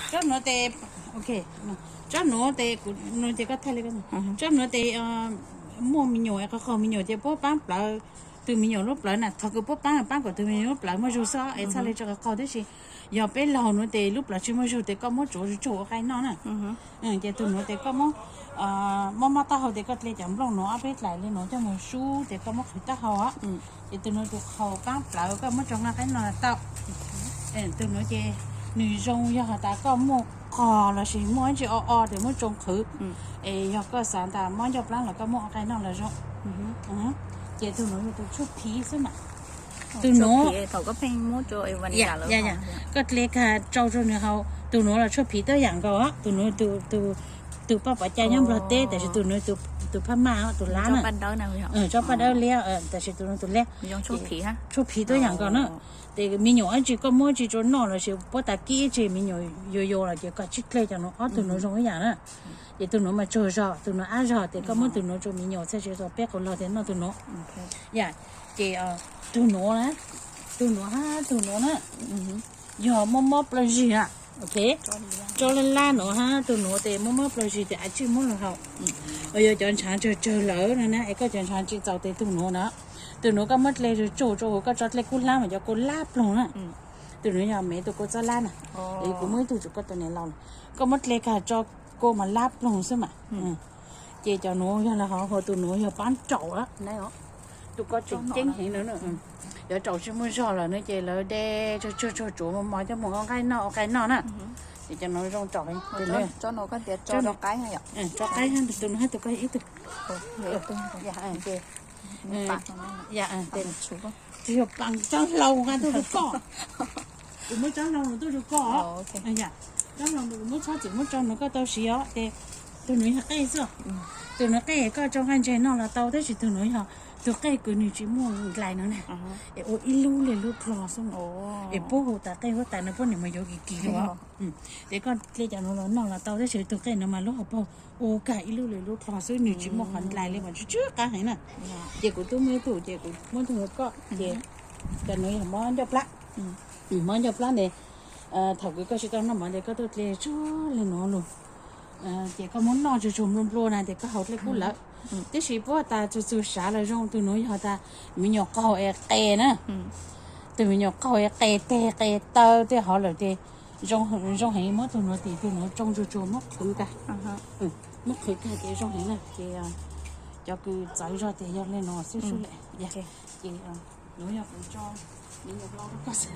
Tsob nuav tes, ok, tsob nuav tes kuv nug ces koj thaij li. Tsob nuav tes muaj me nyuam, qhov qaug me nyuam ces puab paab plawv, tug me nyuam lub plawv na, qhov kws puab paab, paab kom tug me nyuam lub plawv muaj zug xwb es txhaj le rua qhov qaug, tab sis yog peb laug nuav tes lub plawv tsi muaj zug tes koj muab tsuav tsuav ua qaij noj na. Ces tug nuav tes koj muab, mob mob taub hau tes koj dle cov nplooj nuav ob peb dlais le nuav coj moog sub tes koj muab qhwv taub hau. Ces tug nuav tus qaug paab plawv koj muab tso nqaij qaij noj los tau. Tug nuav ces nwg zoo yog has tas koj muaj qog lossis muaj ib tsi o o tes muab tsoo qhwv. Es yog koj xav tas mob ncauj plab los koj muab ua qaij noj los zoo. Ces tug nuav yog tus tshuaj phiv xwb mas. Tug nuav, koj dle kag tsau rua nwg haus, tug nuav los tshuaj phiv tuab yaam nkaus. Tug nuav tus paj pov cai nyob Nplog teb, tab sis tug nuav tus phaj maj, tus lab na, tsob paj dawb liab, tab sis tug nuav tus liab, tshuaj phiv tuab yaam nkaus na. Tes me nyuam ib tsi koj muab tsi rua noj lossis puab tas kib ib tsi me nyuam yuav yuav los ces koj tsij dle cov nuav, ob tug nuav zoo ib yaam na. Ces tug nuav mas tsaug zog, tug nuav ab zog, tes koj muab tug nuav rua me nyuam txhaj tsi tau peb qau laug tes noj tug nuav. Yam, ces tug nuav na, tug nuav hab tug nuav na, yog mob mob plaub zig na, ok, tsob laj laj nuav hab tug nuav tes mob mob plaub zig tes av tsij muab lug haus. Uas yog cov ntshav tsawg tsawg lawm no na, es koj cov ntshav tsi txaus tes tug nuav na, tug nuav koj muab dle tsuag tsuag rua huv, koj tso dle kub hlab mas cov kua lab ploog na. Tug nuav yog me tug kua txob lab na, es kuv muab ib tug tsuav koj tus niam laus, koj muab dle kag tso kua mas lab ploog xwb mas. Ces cov nuav yog lawv hov hu tug nuav yog paab raum, tus ko tseem ceeb heev no. Cov raum tsi muaj zog lawm no ces lawv de tsuag tsuag tsuag tsuav mos mos coj moog ua nqaij noj, ua qaij noj na. Ces cov nuav zoo raum, tso qaib, tug nuav hab tug ko ib tug. Tsi yog paas tsob hlau nqaij tuaj rua koj, kuv muab tsob hlau nuav tuaj rua koj. Tsob hlau nuav kuv muab txhob txwm muab tso nuav koj tau siv os. Tes tug nuav yog qej xwb, tug nuav qej koj tso nqaij ntseg noj los tau, tab sis tug nuav yog tug qej kws nwg tsi muaj nqaij no na, es ua ib lub le lub dlog xwb. Es puab hu tas qej huab tais no puab nim mus yuav kis kis lug. Tes koj dle cov nuav los noj los tau, tab sis tug qej nuav mas lub hauv paug ua kag ib lub le lub dlog xwb, nwg tsi muaj qhov nqaij le mas tsw tsw qab heev na. Ces kuv tub muaj ib tug ces kuv muab tug nuav koj, ces cov nuav yog mob ncauj plab. Mob ncauj plab tes thaum kws koj tsi tau noj mov tes koj tuaj dle tsuag le nuav lug, ces koj muab noj tsuag tsuag nplua nplua na tes koj haus dlej kub lawm. Tab sis puab tas txug txug sav los zoo, tug nuav yog tas me nyuam qaug es qe na, tug me nyuam qaug es qe teg qe taw tej hov lawm tes zoo heev, muab tug nuav tim tug nuav tsoo tsuag tsuag muab qhwv kag, muab qhwv kag ces zoo heev na. Ces cov kws txawv zog tes yog le nuav xwb xwb lawm. Ces nuav yog kuv tso me nyuam hlau rua koj xwb,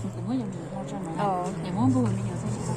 kuv muab yog me nyuam hlau tso nuav, es muab npug me nyuam txhaj tsi tau